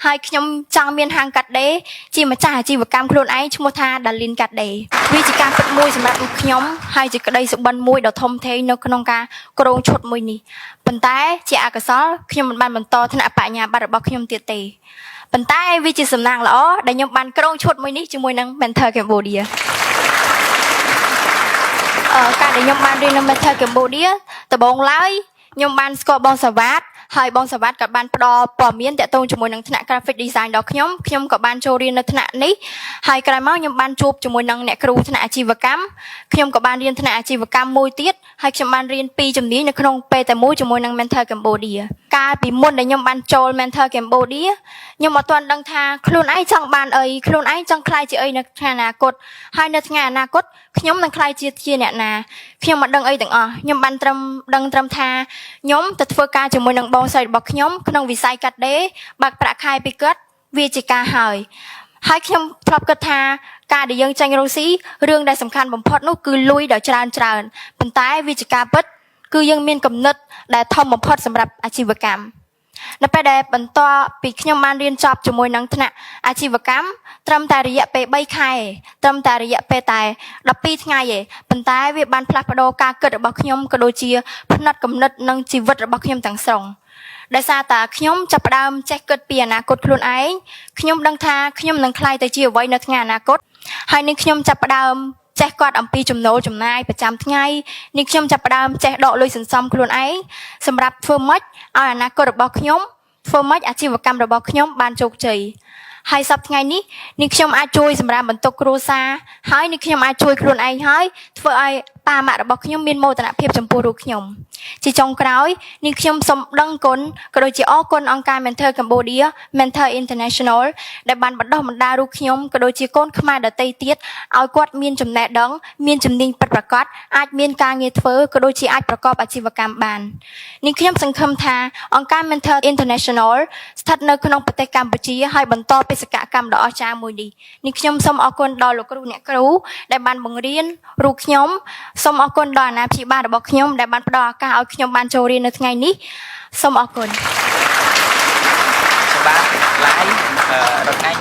ហើយខ្ញុំចង់មានហាងកាត់ដេរជាម្ចាស់អាជីវកម្មខ្លួនឯងឈ្មោះថា Dalin កាត់ដេរវាជាការពិតមួយសម្រាប់ខ្ញុំហើយជាក្តីសុបិនមួយដ៏ធំធេងនៅក្នុងការគ្រោងឈុតមួយនេះប៉ុន្តែជាអកុសលខ្ញុំមិនបានបន្តថ្នាក់បញ្ញាបត្ររបស់ខ្ញុំទៀតទេប៉ុន្តែវាជាសំណាងល្អដែលខ្ញុំបានគ្រោងឈុតមួយនេះជាមួយនឹង Mentor Cambodia។ ការដែលខ្ញុំបានរៀននៅ Mentor Cambodia ដំបូងឡើយខ្ញុំបានស្គាល់បងសាវ៉ាតហើយបងសាវ៉ាតក៏បានផ្ដល់ព័ត៌មានទាក់ទងជាមួយនឹងថ្នាក់ graphic design ដល់ខ្ញុំខ្ញុំក៏បានចូលរៀននៅថ្នាក់នេះហើយក្រោយមកខ្ញុំបានជួបជាមួយនឹងអ្នកគ្រូថ្នាក់អាជីវកម្មខ្ញុំក៏បានរៀនថ្នាក់អាជីវកម្មមួយទៀតហើយខ្ញុំបានរៀនពីរជំនាញនៅក្នុងពេលតែមួយជាមួយនឹង Mentor Cambodia។ កាលពីមុនដែលខ្ញុំបានចូល Mentor Cambodia ខ្ញុំអត់ទាន់ដឹងថាខ្លួនឯងចង់បានអីខ្លួនឯងចង់ក្លាយជាអីនៅថ្ងៃអនាគតហើយនៅថ្ងៃអនាគតខ្ញុំនឹងក្លាយជាអ្នកណាខ្ញុំមិនដឹងអីទាំងអស់ខ្ញុំបានត្រឹមដឹងត្រឹមថាខ្ញុំទៅធ្វើការជាមួយនឹងបងស្រីរបស់ខ្ញុំក្នុងវិស័យកាត់ដេរបើកប្រាក់ខែពីគាត់វាជាការហើយហើយខ្ញុំធ្លាប់គិតថាការដែលយើងចាញ់រកស៊ីរឿងដែលសំខាន់បំផុតនោះគឺលុយដ៏ច្រើនច្រើនប៉ុន្តែវាជាការពិតគឺយើងមានគំនិតដែលធំបំផុតសម្រាប់អាជីវកម្ម នៅពេលដែលបន្តពីខ្ញុំបានរៀនចប់ជាមួយនឹងថ្នាក់អាជីវកម្មត្រឹមតែរយៈពេល3ខែត្រឹមតែរយៈពេលតែ12ថ្ងៃឯងប៉ុន្តែវាបានផ្លាស់ប្ដូរការគិតរបស់ខ្ញុំក៏ដូចជាផ្នត់គំនិតនិងជីវិតរបស់ខ្ញុំទាំងស្រុងដោយសារតែខ្ញុំចាប់ផ្ដើមចេះគិតពីអនាគតខ្លួនឯងខ្ញុំដឹងថាខ្ញុំនឹងក្លាយទៅជាអ្វីនៅថ្ងៃអនាគតហើយនឹងខ្ញុំចាប់ផ្ដើមចេះគាត់អំពីចំណូលចំណាយប្រចាំថ្ងៃនេះខ្ញុំចាប់ផ្ដើមចេះដកលុយសន្សំខ្លួនឯងសម្រាប់ធ្វើម៉េចឲ្យអនាគតរបស់ខ្ញុំធ្វើម៉េចអាជីវកម្មរបស់ខ្ញុំបានជោគជ័យហើយសប្តាហ៍ថ្ងៃនេះនេះខ្ញុំអាចជួយសម្រាប់បន្ទុកគ្រួសារហើយនេះខ្ញុំអាចជួយខ្លួនឯងហើយធ្វើឲ្យប៉ាម៉ាក់របស់ខ្ញុំមានមោទនភាពចំពោះរូបខ្ញុំជាចុងក្រោយនេះខ្ញុំសូមដឹងគុណក៏ដូចជាអរគុណអង្គការ Mentor Cambodia Mentor International ដែលបានបណ្ដុះបណ្ដាលរូបខ្ញុំក៏ដូចជាកូនខ្មែរដទៃទៀតឲ្យគាត់មានចំណេះដឹងមានជំនាញពិតប្រាកដអាចមានការងារធ្វើក៏ដូចជាអាចប្រកបអាជីវកម្មបាននេះខ្ញុំសង្ឃឹមថាអង្គការ Mentor International ស្ថិតនៅក្នុងប្រទេសកម្ពុជាហើយបន្តបេសកកម្មដ៏អស្ចារ្យមួយនេះនេះខ្ញុំសូមអរគុណដល់លោកគ្រូអ្នកគ្រូដែលបានបង្រៀនរូបខ្ញុំសូមអរគុណដល់អាណាព្យាបាលរបស់ខ្ញុំដែលបានផ្ដល់ឱកាសឲ្យខ្ញុំបានចូលរៀននៅថ្ងៃនេះសូមអរគុណ។ ខ្ញុំបាទ live រត់ថ្ងៃ